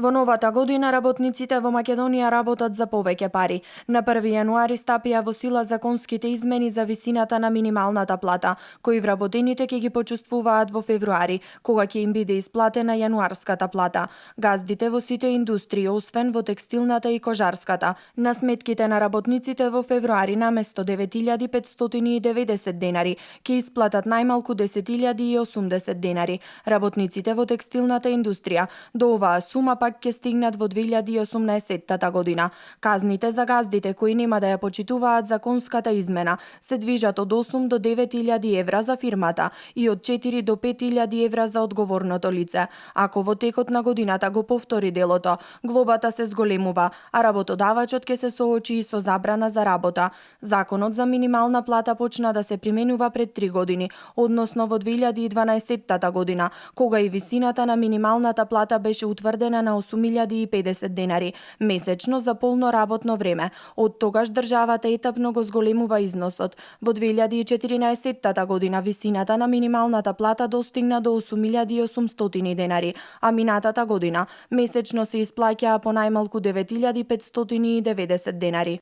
Во новата година работниците во Македонија работат за повеќе пари. На 1 јануари стапија во сила законските измени за висината на минималната плата, кои вработените ќе ги почувствуваат во февруари, кога ќе им биде исплатена јануарската плата. Газдите во сите индустрии, освен во текстилната и кожарската, на сметките на работниците во февруари наместо 9.590 денари, ќе исплатат најмалку 10.080 денари. Работниците во текстилната индустрија до оваа сума пак ќе стигнат во 2018 година. Казните за газдите кои нема да ја почитуваат законската измена се движат од 8 до 9.000 евра за фирмата и од 4 до 5.000 евра за одговорното лице. Ако во текот на годината го повтори делото, глобата се зголемува, а работодавачот ќе се соочи и со забрана за работа. Законот за минимална плата почна да се применува пред 3 години, односно во 2012 година, кога и висината на минималната плата беше утврдена на 8.050 денари месечно за полно работно време. Од тогаш државата етапно го зголемува износот. Во 2014 година висината на минималната плата достигна до 8.800 денари, а минатата година месечно се исплаќаа по најмалку 9.590 денари.